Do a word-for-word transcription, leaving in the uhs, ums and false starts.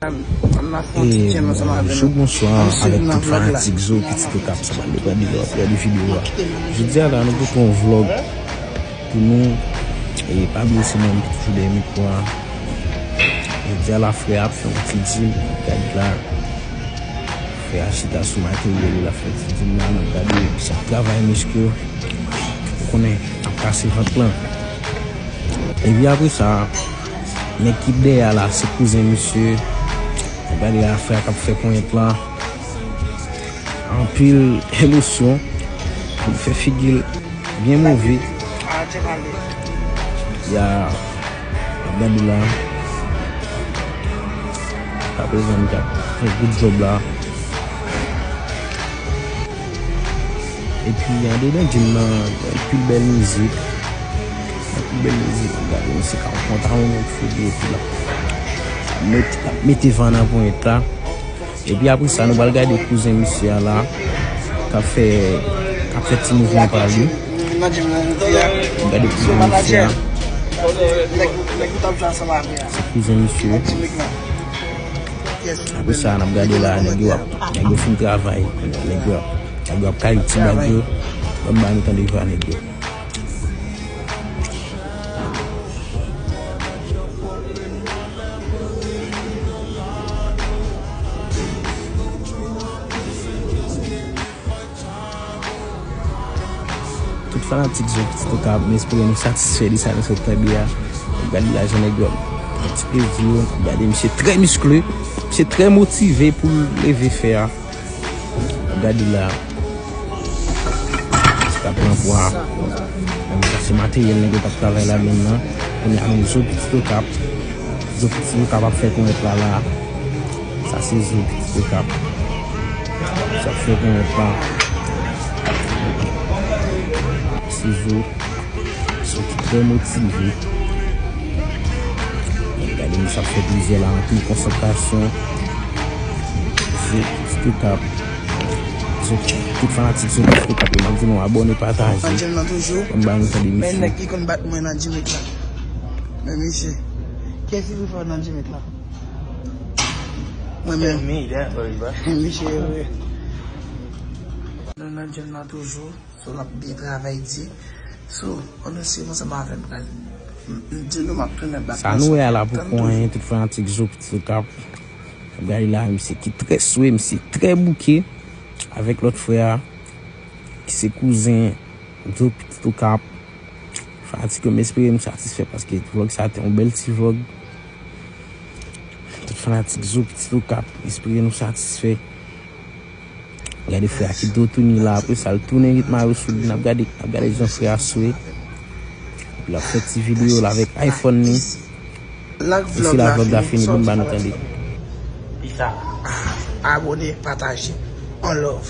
E bonjou, bonswa avèk tout fanatik Zo Pitit Okap, sa pa depann de lè w ap gade videyo a. Jodi a la, nou pote yon vlòg pou nou. E pa bliye se mwen menm ki toujou dèyè mikwo a. Jodi a la, frè a ap fè yon ti dim, gade la. Frè a chita sou materyèl li, l ap fè ti dim la, n ap gade, misye ap travay misk yo. Ou konnen, ap kase vant lan. Epi apre sa, nèg ki dèyè a la, se kouzen misye. Gade la, frè a k ap fè ponyèt la. Anpil emosyon. Li fè figi l byen move. Ya, ap gade la. Kaprezan, li ap fè good job la. Epi andedan dim nan, gen anpil bèl mizik. Anpil bèl mizik. Gade misye ka yon pantalon nèg fouye epi l ap met, l ap mete van nan ponyèt la. Epi apre sa, nou pral gade kouzen misye a la, k ap fè, k ap fè ti mouvman pa li. Gade kouzen misye a. Se kouzen misye. Apre sa, n ap gade la, nèg yo ap, nèg yo fin travay. Nèg yo ap, nèg yo ap kale ti bag yo. Ban m ba nou tande vwa nèg yo. Tout fanatik Zo Pitit Okap, m espere nou satisfè de sa nou sot tande a. Gade lajan nèg yo ap pran ti plezi yo. Gade misye trè miskle, misye trè motive pou l leve fè a. Gade la. Misye ap pran pwa. Menm sa se materyèl nèg yo t ap travay la menm nan. Kounye a menm Zo Pitit Okap. Zo Pitit Okap ap fè ponyèt la la. Sa se Zo Pitit Okap. Sa fè ponyèt la. Se Zo. Zo ki trè motive. Gade misye ap fè plizyè la, anpil konsantrasyon. Zo Pitit Okap. Zo, tout fanatik Zo Pitit Okap yo, m ap di nou abòne, pataje. Nan dim nan toujou. Ban m ba nou tande misye. Men nèg ki konn bat mwen nan dim la. Men misye. Kiyès ki prefere nan dim la? Mwen menm. Misye vre. Nou nan dim nan toujou. So, l ap byen travay di. So, ann nou swiv ansanm avè m, pral m, m di nou m ap tounen bak. Sa nou wè a la poko anyen, tout fanatik Zo Pitit Okap. N ap gade la, misye ki trè swe, misye trè bouke avèk lòt frè a, ki se kouzen Zo Pitit Okap. Fanatik yo, m espere nou satisfè paske vlòg sa te yon bèl ti vlòg. Tout fanatik Zo Pitit Okap, m espere nou satisfè. Gade frè a ki do tounen la, apre sa l tounen ritm a yo sou li, n ap gade, n ap gade jan frè a swe. Epi l ap fè ti videyo l avèk iPhone li. Lè vlòg la fini, pou n ba nou tande. Abòne, pataje. On love.